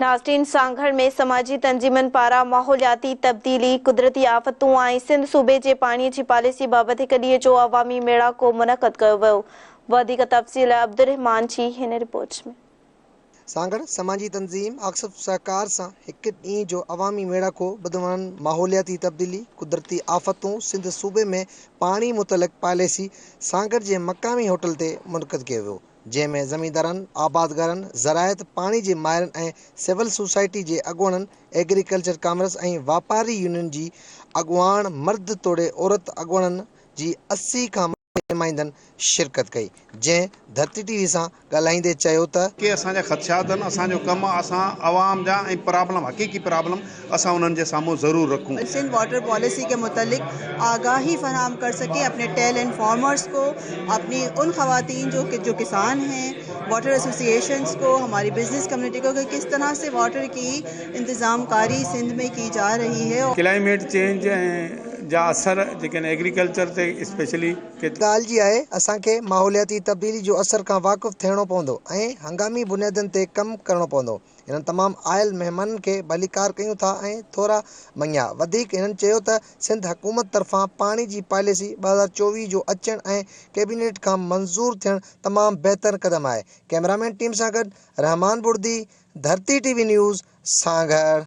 ناظرين سانگهڙ ۾ سماجي تنظيمن پاران ماحولياتي تبديلي، قدرتي آفتون ۽ سنڌ صوبي جي پاڻي جي پاليسي بابت هڪ ڏينهن جو عوامي ميڙاڪو منعقد ڪيو ويو. وڌيڪ تفصيل عبدالرحمان جي هن رپورٽ ۾. سانگهڙ، سماجي تنظيم آڪسف سهڪار سان هڪ ڏينهن جو عوامي ميڙاڪو بدعنوانن، ماحولياتي تبديلي، قدرتي آفتون، سنڌ صوبي ۾ پاڻي متعلق پاليسي سانگهڙ جي مقامي هوٽل تي منعقد ڪيو ويو. جنهن ۾ زميندارن، آبادگارن، زراعت، پاڻي جي ماهرن ۽ سول سوسائٽي جي اڳواڻن، ايگريڪلچر ڪامرس ۽ واپاري يونين جي اڳواڻ مرد توڙي عورت اڳواڻن جي 80 کان مٿي نمائندن شرڪت ڪئي، جنهن ڌرتي ٽي وي سان ڳالهائيندي چيو ته. ڪي اسان جا خدشات آهن، اسان جو ڪم آهي اسان عوام جا ۽ پرابلم حقيقي پرابلم اسان انهن جي سامهون ضرور رکون. سنڌ واٽر پاليسي ڪي متعلق آگاهي فراهم ڪر سڪين اپني ٽيل اينڊ فارمرز ڪو اپني ان خواتين جو جو ڪسان هين واٽر ايسوسيئيشنز ڪو هماري بزنس ڪميونٽي ڪو ڪي ڪس طرح سي واٽر ڪي انتظام ڪاري سنڌ ۾ ڪي جا رهي هي. ڪلائميٽ چينج ۽ جا اثر جيڪي آهن ايگريڪلچر تي اسپيشلي ڪيترا. ڳالهه جي آهي اسان کي ماحولياتي تبديلي جو اثر کان واقف ٿيڻو پوندو ۽ هنگامي بنيادن تي ڪم ڪرڻو پوندو. هنن تمام آيل مهمانن کي ڀليڪار ڪيون ٿا ۽ ٿورا مڃيا. وڌيڪ هنن چيو ته سنڌ حڪومت طرفان پاڻي جي پاليسي 2024 جو اچڻ ۽ ڪيبينيٽ کان منظور ٿيڻ تمام بهتر قدم آهي. ڪئميرامين ٽيم سان گڏ Rehman Burdi, Dharti T V news, Sanghar.